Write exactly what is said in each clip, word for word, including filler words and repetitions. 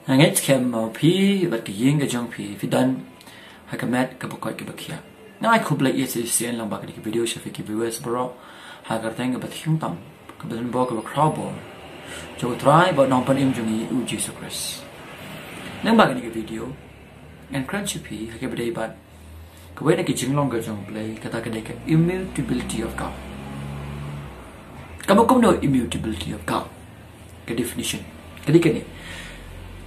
Nga ngeit skhem ma phi bad ka ïing ka jong phi phi don ha ka met kaba koit kaba khiah. Nga ai khublei ïa shisien lyngba kane ka video sha phi ki viewers baroh ha ka kyrteng kaba thiang tam, kaba donbor, kaba khraw bor jong U Trai bad U Nongpynim jong ngi U Jisu Khrist. Lyngba kane ka video ngan kren sha phi ha kaba ïadei bad kawei na ki jinglong ka jong U Blei, kata ka dei ka immutability of God. Kaba kumno immutability of God? Ka definition ka dei kane,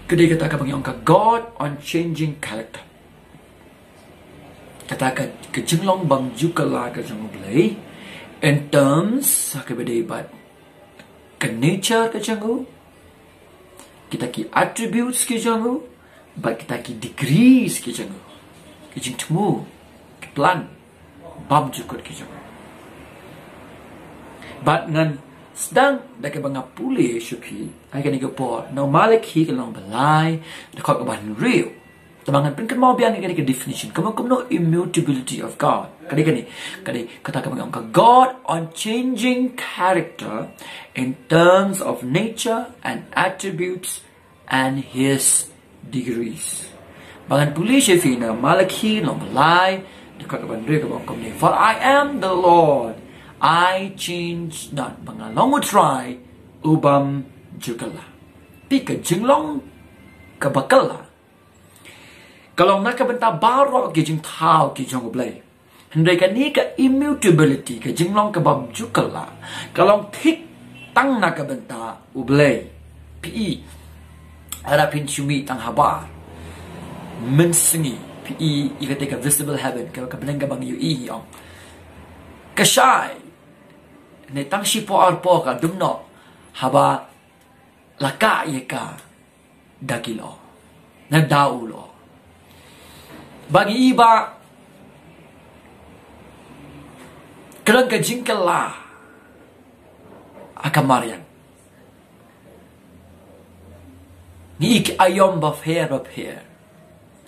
ka dei kata kaba ngi ong ka God unchanging character. Kata ka, ka jinglong bymjukut ka jong U Blei in terms ha kaba ïadei bad ka nature ka jong u, kita ki attributes ki jong u, bad kita ki degrees ki jong u, ki jingthmu, ki plan bymjukut ki jong u. Bad ngan sdang da kaba nga pule sha phi ha kane ka por na u Malakhi ka lynnong ba lai, dkhot kaba hynriew. Te ba ngan pynkynmaw biang ïa kane ka definition, kaba kumno immutability of God. Ka dei kane, ka dei kata kaba ngi ong ka God unchanging character in terms of nature and attributes and his degrees. Ba ngan pule sha phi na Malakhi lynnong ba lai, dkhot kaba hynriew, kaba ong kumne: "For I am the Lord, I change not." Ba nga long U Trai u bymjukut. Te ka jinglong kaba kylla ka long na ka bynta baroh ki jingthaw ki jong U Blei. Hynrei kane ka immutability, ka jinglong ka bymjukut, ka long thik tang na ka bynta U Blei. Phi i, lada phin shu mih tang habar mynsngi, phi i ïa kata ka visible heaven, ka, ka bneng kaba ngi ïohi, ngi ong ka shai ne tang shipor arpor ka dum noh haba la kah ïa ka da ki lyoh, na da u lyoh. Ba ngi i ba ka long ka jingkylla ha ka mariang. Ngi i ki aïom bapher bapher,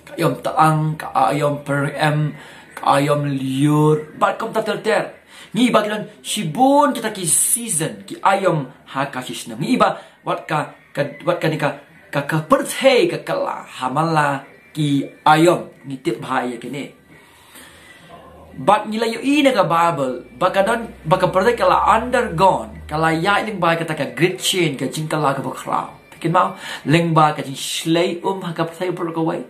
ka aïom tlang, ka aïom pyrem, ka aïom lyiur, bad kumta ter ter. Ngi i ba ki don shibun kita ki season, ki aïom ha ka shisnem. Ngi i ba wat ka, ka, wat kane ka, ka, ka pyrthei ka kylla ha man la ki aïom, ngi tip bha ïa kine. Bad ngi la ïohi na ka Baibl ba ka don, ba ka pyrthei ka la undergone, ka la ïaid lyngba kata ka great change, ka jingkylla kaba khraw. Phi kynmaw, lyngba ka jingshlei um ha ka pyrthei baroh kawei.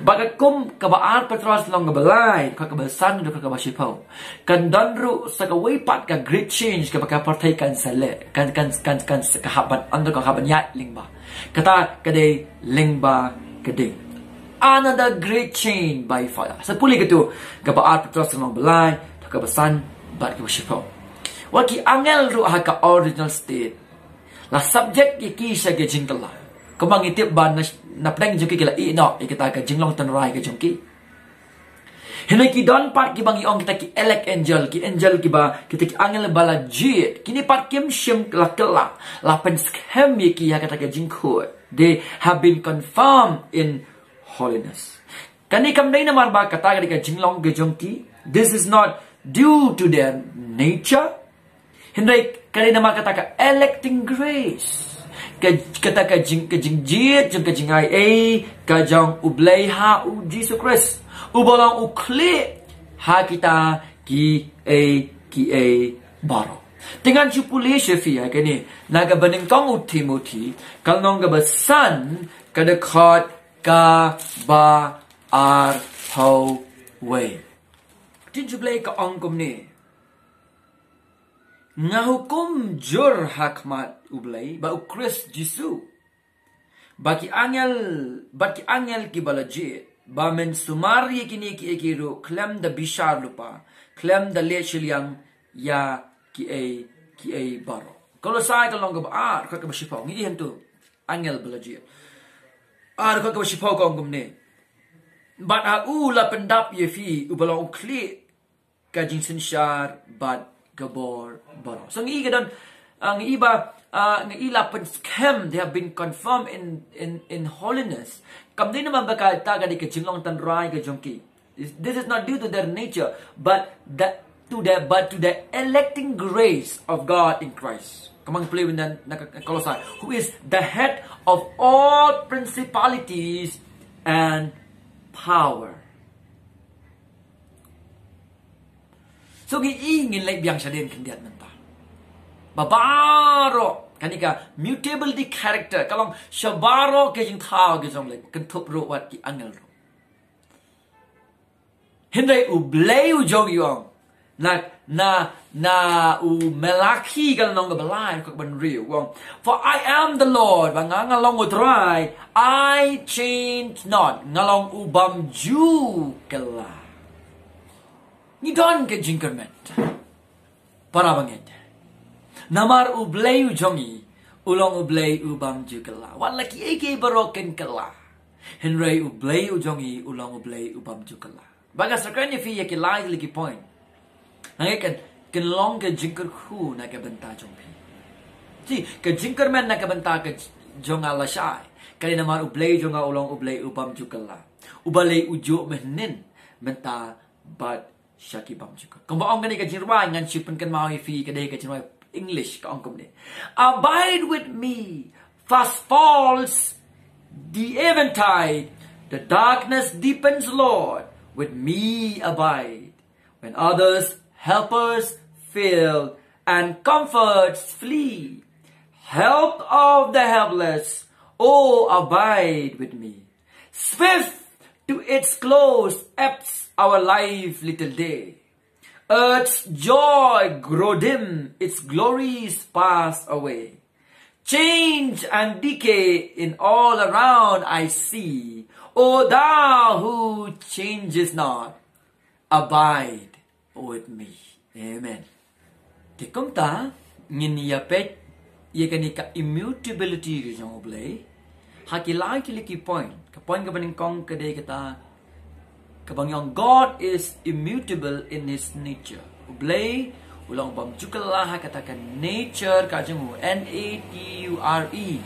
Bad ka kum kaba ar Petros lynnong kaba lai, dkhot kaba san, dkhot kaba shiphew, kan don ruh sa kawei pat ka great change kaba ka pyrthei kan sa leh, kan, kan, kan, kan sa ka hap ban undergo, ka hap ban ïaid lyngba. Kata ka dei lyngba ka ding. Another great change by fire. Sa pule kato, kaba ar Petros lynnong ba lai, dkhot kaba san bad kaba shiphew. Wat ki angel ruh ha ka original state la subject ïa ki sha ka jingkylla. Kumba ngi tip ba na, na pdeng jong ki ki la ïeh noh ïa kita ka jinglong tynrai ka jong ki. Hynrei ki don pat kiba ngi ong kita ki elect angel, ki angel kiba, kita ki angel ba la jied. Kine pat kim shym la kylla, la pynskhem ïa ki ha kata ka jingkhuid. They have been conformed in holiness. Kane kam dei namar ba kata ka dei ka jinglong ka jong ki. This is not due to their nature. Hynrei ka dei namar kata ka electing grace, ka, kata ka jing, ka jingjied jong ka jingai ei ka jong U Blei ha U Jisu Khrist, uba long u khlieh ha kita kiei kiei baroh. Te ngan shu pule sha phi ïa kane na kaba nyngkong u Timothi, ka lynnong kaba san, ka dkhot kaba arphew wei. Ktien U Blei ka ong kumne: Nga hukum jur ha khmat U Blei bad U Khrist Jisu, bad ki angel, bad ki angel kiba la jied, ba men sumar ïa kine kiei kiei ruh khlem da bishar lypa, khlem da leh shiliang ïa kiei kiei baroh. Kolosai ka lynnong kaba ar, dkhot kaba shiphew, ngi ïohi hangto angel ba la jied. Ar, dkhot kaba shiphew ka ong kumne: Bad ha u la pyndap ïa phi uba long u khlieh ka jingsynshar bad ka bor baroh. So ngi i ka don, ah, ngi i ba, ah, ngi i la pynskhem, they have been confirmed in, in, in holiness. Kam dei namar ba kata ka dei ka jinglong tynrai ka jong ki. This, this is not due to their nature, but that to the, but to the electing grace of God in Christ. Ka mong pule win na ka Kolosai, who is the head of all principalities and power. So ngi i ngin leit biang shadien khyndiat mynta. Ba baroh kane ka mutability character ka long sha baroh ka jingthaw ka jong leh, kynthup ruh wat ki angel ruh. Hynrei U Blei u jong i ong na, na, na u Malakhi ka lynnong kaba lai, ka kaba hynriew u ong, "For I am the Lord, ba nga nga long U Trai, I change not, nga long u bym ju kylla." Ngi don ka jingkyrmen. Para bangeit, namar U Blei u jong i u long U Blei u bym ju kylla. Wat la kiei kiei baroh kin kylla, hynrei U Blei u jong i u long U Blei u bym ju kylla. Ba nga sa kren ïa phi ïa ki lai tylli ki point. Hangne kan, kan long ka jingkyrkhu na ka bynta jong phi. Te ka jingkyrmen na ka bynta ka j-, jong nga lashai ka dei namar U Blei jong nga u long U Blei u bym ju kylla, uba leh u juh mynhynnin mynta bad sha ki bym ju kylla. Kumba ong kane ka jingrwai, ngan shu pynkynmaw ïa phi, ka dei ka jingrwai English, ka ong kumne: "Abide with me, fast falls the eventide, the darkness deepens, Lord, with me abide. When others' helpers fail and comforts flee, help of the helpless, oh, abide with me. Swift to its close ebbs our life little day. Earth's joy grow dim, its glories pass away. Change and decay in all around I see. O thou who changes not, abide with me." Amen. Te kumta ngin ïa peit ïa kane ka immutability ka jong U Blei ha ki lai tylli ki point. Ka point kaba nyngkong ka dei kata kaba ngi ong, God is immutable in his nature. U Blei u long u bym ju kylla ha kata ka nature ka jong u, N A T U R E.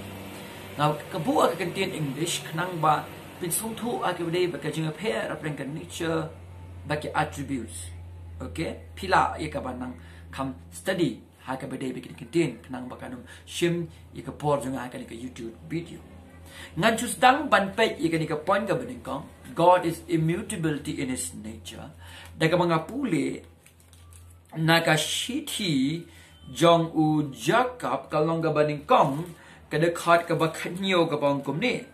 Nga ka buh ka ktien English khnang ba phin sngewthuh ha kaba dei bad ka jingïapher hapdeng ka nature bad ki attributes. Okay? Phi lah ïa kaba nang kham study ha kaba dei bad ki ktien khnang ba kan ym shim ïa ka por jong nga ha kane ka YouTube video. Ngan shu sdang ban peit ïa kane ka point kaba nyngkong, God is immutability in his nature, da kaba nga pule na ka shithi jong u Jakob ka lynnong kaba nyngkong, ka dkhot kaba khathynñiew, kaba ong kumne: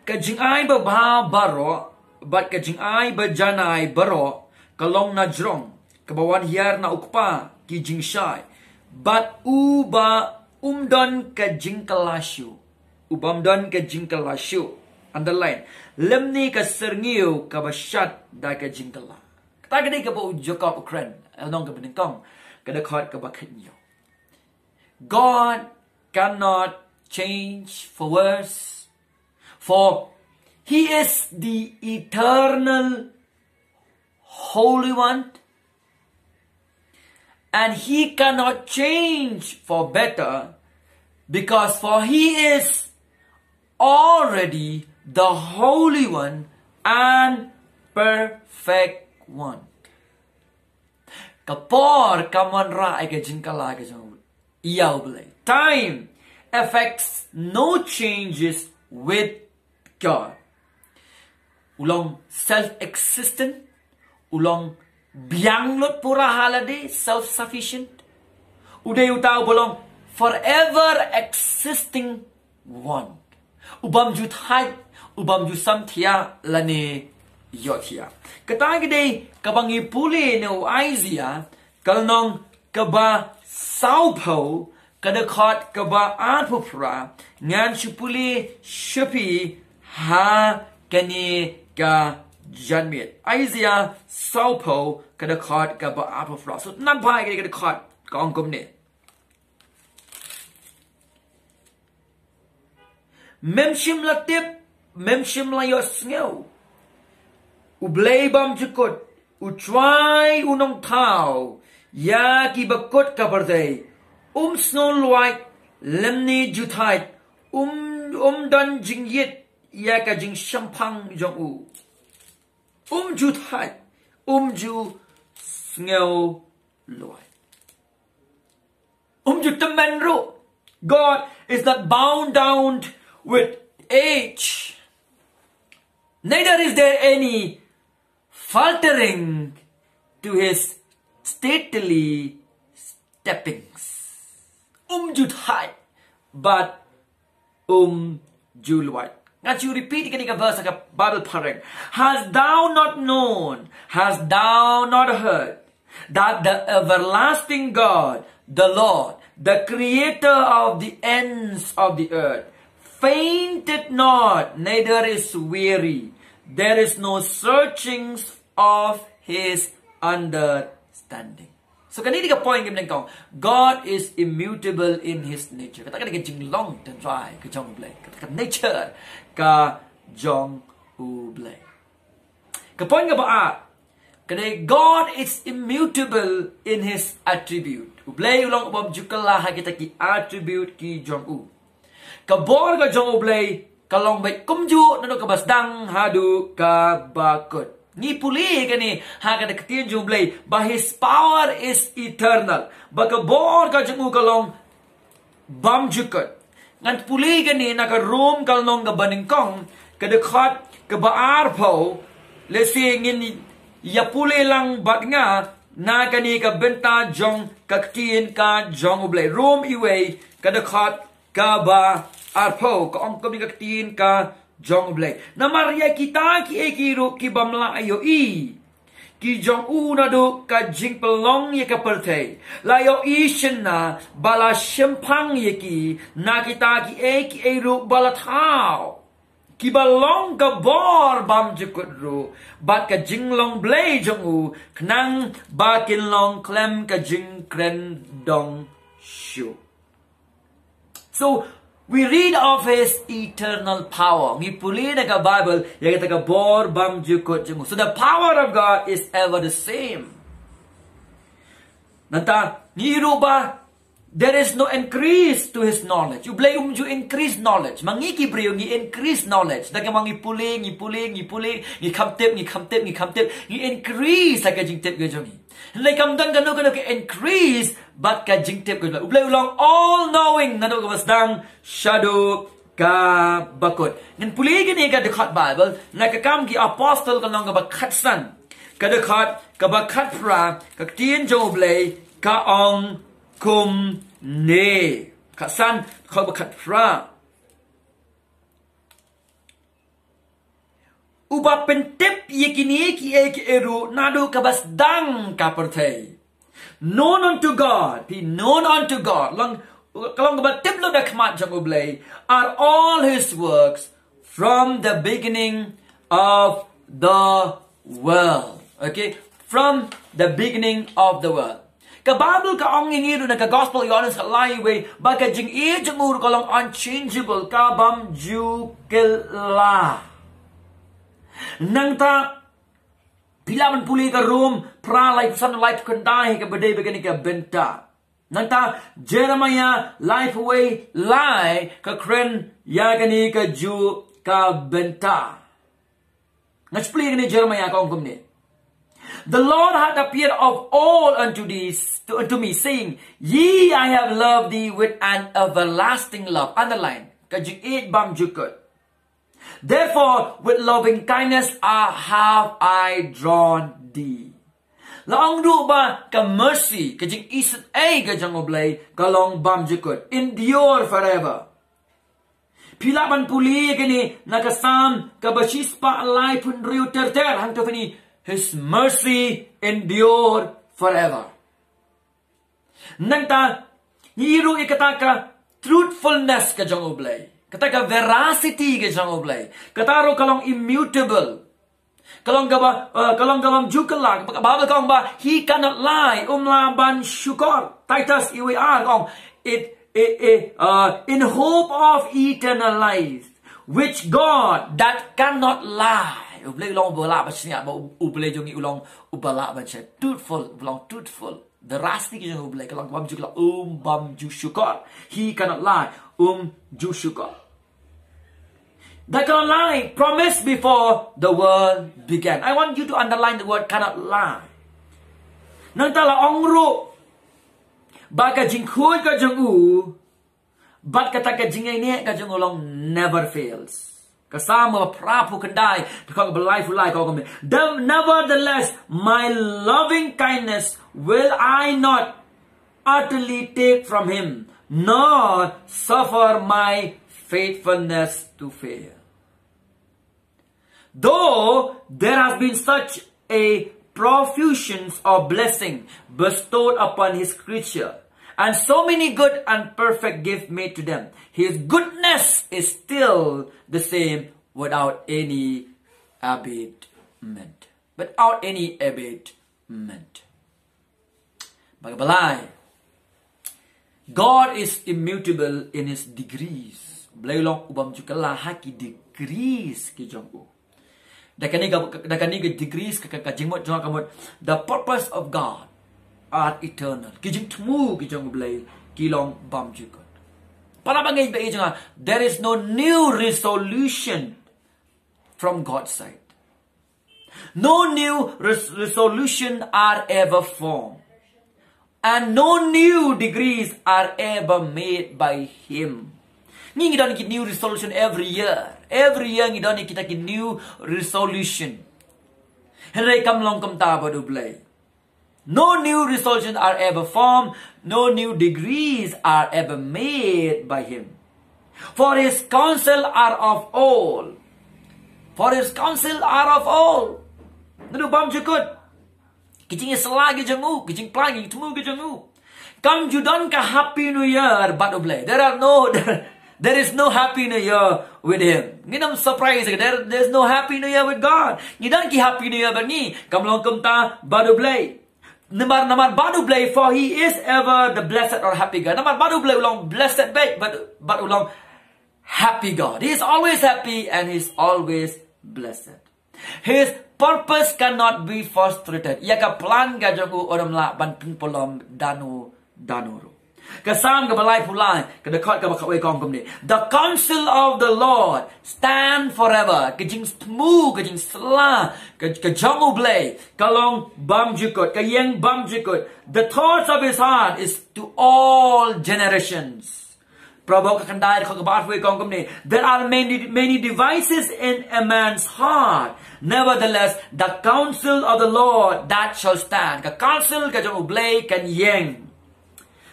"Ka jingai babha baroh bad ka jingai bajanai baroh ka long na jrong, kaba wan hiar na U Kpa ki jingshai, bad uba um don ka jingkylla shuh." U bym don ka jingkylla shuh. Underline: "Lymne ka syrngiew kaba shad da ka jingkylla." Kata ka dei kaba u Jakob u kren ha lynnong kaba nyngkong, ka dkhot kaba khathynñiew. God cannot change for worse, for he is the eternal Holy One, and he cannot change for better, because for he is already the Holy One and Perfect One. Ka por kam wanrah ïa ka jingkylla ka jong ïa U Blei. Time affects no changes with God. U long self-existent, u long biang lut pura ha lade, self-sufficient. U dei uta uba long forever existing one. U bym ju thait, u bym ju samthiah lane ïohthiah. Kata ka dei kaba ngi pule na u Isaiah ka lynnong kaba sawphew, ka dkhot kaba arphew phra. Ngan shu pule sha phi ha kane ka janmiet. Isaiah sawphew, ka dkhot kaba arphew phra. Sngewthuh bha ïa kane ka dkhot, ka ong kumne: Mem shym la tip, mem shym la ïohsngew, U Blei bymjukut, U Trai U Nongthaw ïa ki bakut ka pyrthei, um sngew luid lymne ju thait, um, um don jingïit ïa ka jingshemphang jong u. Um ju thait, um ju sngew luid, um ju tymmen ruh. God is not bound down with age, neither is there any faltering to his stately steppings. Um ju thait, but um ju luid. Ngan shu repeat ïa kane ka verse ha ka Bible phareng. Hast thou not known, hast thou not heard, that the everlasting God, the Lord, the creator of the ends of the earth, fainteth not, neither is weary. There is no searchings of his understanding. So kane dei ka point kaba nyngkong. God is immutable in his nature. Kata ka dei ka jinglong tynrai ka jong U Blei. Kata ka nature ka jong U Blei. Ka point kaba ar, ka dei God is immutable in his attribute. U Blei u long u bym ju kylla ha kita ki attribute ki jong u. Ka bor ka jong U Blei ka long beit kumjuh naduh kaba sdang haduh kaba kut. Ngi pule kane ha ka ktien jong U Blei ba his power is eternal, ba ka bor ka jong u ka long bymjukut. Ngan pule kane na ka Rom ka lynnong kaba nyngkong, ka dkhot kaba arphew. Lehse ngin ïa pule lang bad nga na kane ka bynta jong ka ktien ka jong U Blei. Rom wei, ka dkhot kaba arphew, ka ong kumne ka ktien ka jong U Blei: Namar ïa kita kiei kiei ruh ki bym lah ïohi ki jong u naduh ka jingpynlong ïa ka pyrthei la ïohi shynna, ba la shemphang ïa ki na kita kiei kiei ruh ba la thaw, kiba long ka bor bymjukut ruh bad ka jinglong Blei jong u, khnang ba kin long khlem ka jingkren dong shuh. So we read of his eternal power. Ngi pule na ka Bible ïa kata ka bor bymjukut jong u. So the power of God is ever the same. Nangta ngi ruh ba there is no increase to his knowledge. U Blei um ju increase knowledge. Ma ngi ki briew ngi increase knowledge. Da kaba ngi pule, ngi pule, ngi pule, ngi kham tip, ngi kham tip, ngi kham tip, ngi increase ha ka jingtip ka jong ngi. Hynrei kam don kano kano ka increase bad ka jingtip ka jong U Blei. U Blei u long all knowing naduh kaba sdang shaduh kaba kut. Ngan pule kane ka dkhot Bible na ka Kam ki Apostol ka lynnong kaba khatsan, ka dkhot kaba khatphra, ka ktien jong U Blei ka ong kumne. Khatsan, dkhot ba khatphra. Uba pyntip ïa kine kiei kiei ruh naduh kaba sdang ka pyrthei. Known unto God, be known unto God. Long, ka long kaba tip lut da khmat jong U Blei, are all his works from the beginning of the world. Okay, from the beginning of the world. Ka Bible ka ong ïa ngi ruh na ka Gospel Ïoannis khatlai wei ba ka jingïeit jong u ruh ka long unchangeable, ka bym ju kylla. Nangta phi lah ban pule ka Rom phra, laiphew san, laiphew khyndai, kaba dei bad kane ka bynta. Nangta Jeremiah laiphew wei lai, ka kren ïa kane kajuh ka bynta. Ngan shu pule kane, Jeremiah ka ong kumne: The Lord hath appeared of old unto these, to, unto me, saying, Yea, I have loved thee with an everlasting love. Underline, ka jingïeit bymjukut. Therefore, with loving kindness I have I drawn thee. La ong ruh ba ka mercy, ka jingisynei ka jong U Blei, ka long bymjukut, endure forever. Phi lah ban pule kane na ka Salm kaba shispah laiphew hynriew ter ter, hangto phin ïohi, His mercy endure forever. Nangta ngi ruh ïa kata ka truthfulness ka jong U Blei, kata ka veracity ka jong U Blei, kata ruh ka long immutable. Ka long kaba, uh, ka long kaba bym ju kylla. Ka Bible ka ong ba he cannot lie, um lah ban shukor. Titus wei ar ka ong, it, it, it, uh, in hope of eternal life, which God that cannot lie. U Blei u long uba lah ban shaniah, ba U, U Blei jong ngi u long uba lah ban shaniah. Truthful, u long truthful. Veracity ka jong U Blei ka long bym ju kylla, um bym ju shukor. He cannot lie, um ju shukor. They cannot lie, promise before the world began. I want you to underline the word cannot lie. Nangta la ong ruh ba ka jingkhuid ka jong u bad kata ka jingïaineh ka jong u long never fails. Ka Salm ba phra phew khyndai, dkhot ba laiphew lai ka ong kumne: "Then nevertheless, my loving kindness will I not utterly take from him, nor suffer my faithfulness to fail." Though there has been such a profusion of blessing bestowed upon his creature, and so many good and perfect gifts made to them, his goodness is still the same without any abatement. Without any abatement. Ba ka Blei, God is immutable in his degrees. Blei u long u bym ju kylla ha ki degrees ki jong u. Da kane ka, da kane ka degrees ka, ka, ka jingmut jong ka mut, the purpose of God are eternal. Ki jingthmu ki jong u Blei ki long bymjukut. Para bangeit ba ïeit jong nga, there is no new resolution from God's side. No new res- resolution are ever formed. And no new degrees are ever made by him. Ngi ngi don ki new resolution every year. Every year ngi don kita ki new resolution. Hynrei kam long kumta bad u Blei. No new resolution are ever formed, no new degrees are ever made by him. For his counsel are of old. For his counsel are of old. Naduh bymjukut. Ki jingïasylla ki jong u, ki jingplan ki jingthmu ki jong u. Kam ju don ka Happy New Year bad u Blei. There are no, there is no Happy New Year with him. Ngin ym surprise, there, there is no Happy New Year with God. Ngi don ki Happy New Year bad ngi, kam long kumta bad u Blei. Namar, namar bad u Blei, for he is ever the blessed or happy God. Namar bad u Blei u long blessed bad, bad, bad u long happy God. He is always happy and he is always blessed. His purpose cannot be frustrated. Ïa ka plan ka jong u u ym lah ban pynpulom dano dano ruh. Ka Salm kaba laiphew lai, ka dkhot kaba khatwei ka ong kumne: "The counsel of the Lord stand forever." Ka jingthmu, ka jingsylla ka, ka jong u Blei ka long bymjukut, ka ïeng bymjukut. "The thoughts of his heart is to all generations." Proverb ka khyndai, dkhot kaba arphew ka ong kumne: "There are many, many devices in a man's heart. Nevertheless, the counsel of the Lord that shall stand." Ka counsel ka jong u Blei kan ïeng.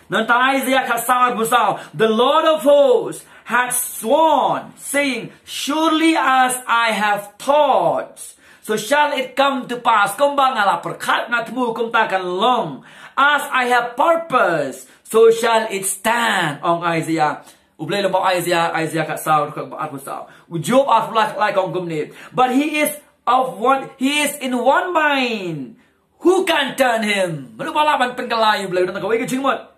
Nangta Isaiah khatsaw, arphew saw: "The Lord of hosts hath sworn, saying, surely as I have thought, so shall it come to pass." Kumba nga la pyrkhat, nga thmu, kumta kan long. "As I have purpose, so shall it stand," ong Isaiah. U Blei u ong bad Isaiah, Isaiah khatsaw, dkhot kaba arphew saw. U Job arphew lai, lai ka ong kumne: "But he is of one, he is in one mind. Who can turn him?" Mano ba lah ban pynkylla ïa u Blei, u don kawei ka jingmut.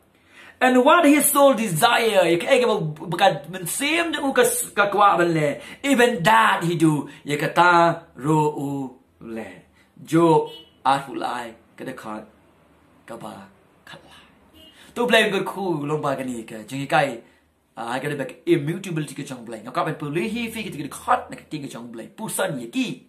"And what his soul desire," ïa kaei kaba, ba ka mynsiem jong u ka, ka kwah ban leh, "even that he do," ïa kata ruh u leh. Job arphew lai, ka dkhot kaba khatlai. To u Blei un kyrkhu ïa u long ba kane ka jinghikai, ah, ha kaba immutability ka jong u Blei. Nga kwah ban pule hi ïa phi kita ki dkhot na ka ktien ka jong u Blei. Pyrshang ïa ki,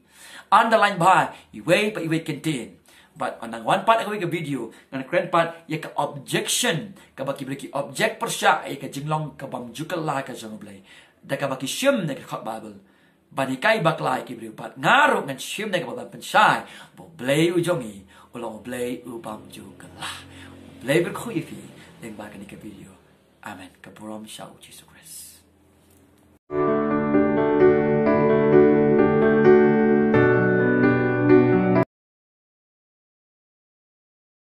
underline bha iwei pa iwei kyntien. Bad ynda ngan wan pat ha kawei ka video, ngan kren pat ïa ka objection kaba ki briew ki object pyrshah ïa ka jinglong ka bymjukut la ka jong u Blei. Da kaba ki shim na ka dkhot Bible ban hikai bakla ïa ki briew, bad nga ruh ngan shim na kaba ban pynshai ba u Blei u jong ngi u long u Blei u bymjukut la. U Blei un kyrkhu ïa phi lyngba kane ka video. Amen. Ka burom sha u Jisu Khrist.